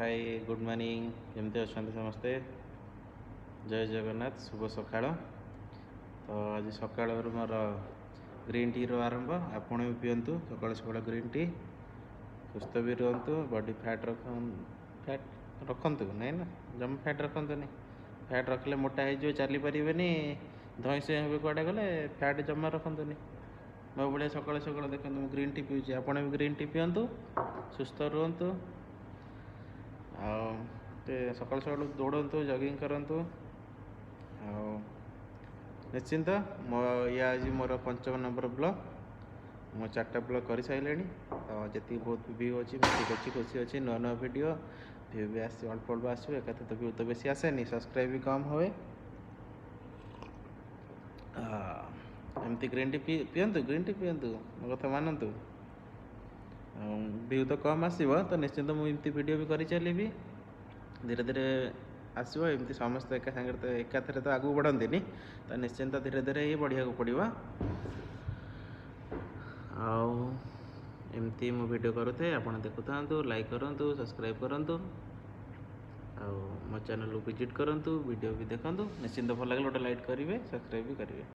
High, good morning. କେମିତି ଅଛନ୍ତି ସମସ୍ତେ? ଜୟ ଜଗନ୍ନାଥ, ଶୁଭ ସକାଳ। ତ ଆଜି ସକାଳରୁ ମୋର ଗ୍ରୀନ୍ ଟିର ଆରମ୍ଭ। ଆପଣ ବି ପିଅନ୍ତୁ ସକାଳୁ ସକାଳୁ ଗ୍ରୀନ୍ ଟି, ସୁସ୍ଥ ବି ରୁହନ୍ତୁ। ବଡି ଫ୍ୟାଟ୍ ରଖ ଫ୍ୟାଟ୍ ରଖନ୍ତୁ ନାଇଁ ନା, ଜମା ଫ୍ୟାଟ୍ ରଖନ୍ତୁନି। ଫ୍ୟାଟ୍ ରଖିଲେ ମୋଟା ହେଇଯିବେ, ଚାଲିପାରିବେନି, ଧଇଁ ସଇଁ ହେବେ କୁଆଡ଼େ ଗଲେ। ଫ୍ୟାଟ୍ ଜମା ରଖନ୍ତୁନି। ମୋ ଭଳିଆ ସକାଳୁ ସକାଳୁ ଦେଖନ୍ତୁ, ମୁଁ ଗ୍ରୀନ୍ ଟି ପିଉଛି, ଆପଣ ବି ଗ୍ରୀନ୍ ଟି ପିଅନ୍ତୁ, ସୁସ୍ଥ ରୁହନ୍ତୁ। ଆଉ ଟିକେ ସକାଳୁ ସକାଳୁ ଦୌଡ଼ନ୍ତୁ, ଜଗିଂ କରନ୍ତୁ। ଆଉ ନିଶ୍ଚିନ୍ତ ମୋ ଇଏ ଆଜି ମୋର ପଞ୍ଚମ ନମ୍ବର ବ୍ଲଗ୍। ମୁଁ ଚାରିଟା ବ୍ଲଗ୍ କରିସାରିଲିଣି। ତ ଯେତିକି ବହୁତ ଭ୍ୟୁ ଅଛି, ମୁଁ ଠିକ୍ ଅଛି, ଖୁସି ଅଛି। ନୂଆ ନୂଆ ଭିଡ଼ିଓ, ଭ୍ୟୁ ବି ଆସିବ, ଅଳ୍ପ ଅଳ୍ପ ଆସିବ। ଏକାଥରେ ତ ଭ୍ୟୁ ତ ବେଶୀ ଆସେନି, ସବସ୍କ୍ରାଇବ୍ ବି କମ୍ ହୁଏ। ଏମିତି ଗ୍ରୀନ୍ ଟି ପିଅନ୍ତୁ, ଗ୍ରୀନ୍ ଟି ପିଅନ୍ତୁ, ମୋ କଥା ମାନନ୍ତୁ। ଆଉ ଭ୍ୟୁ ତ କମ୍ ଆସିବ, ତ ନିଶ୍ଚିନ୍ତ ମୁଁ ଏମିତି ଭିଡ଼ିଓ ବି କରିଚାଲିବି, ଧୀରେ ଧୀରେ ଆସିବ। ଏମିତି ସମସ୍ତେ ଏକା ସାଙ୍ଗରେ ତ ଏକାଥରେ ତ ଆଗକୁ ବଢ଼ନ୍ତିନି, ତ ନିଶ୍ଚିନ୍ତ ଧୀରେ ଧୀରେ ହିଁ ବଢ଼ିବାକୁ ପଡ଼ିବ। ଆଉ ଏମିତି ମୁଁ ଭିଡ଼ିଓ କରୁଥାଏ, ଆପଣ ଦେଖୁଥାନ୍ତୁ, ଲାଇକ୍ କରନ୍ତୁ, ସବସ୍କ୍ରାଇବ୍ କରନ୍ତୁ ଆଉ ମୋ ଚ୍ୟାନେଲକୁ ଭିଜିଟ୍ କରନ୍ତୁ, ଭିଡ଼ିଓ ବି ଦେଖନ୍ତୁ। ନିଶ୍ଚିନ୍ତ ଭଲ ଲାଗିଲେ ଗୋଟେ ଲାଇକ୍ କରିବେ, ସବସ୍କ୍ରାଇବ୍ ବି କରିବେ।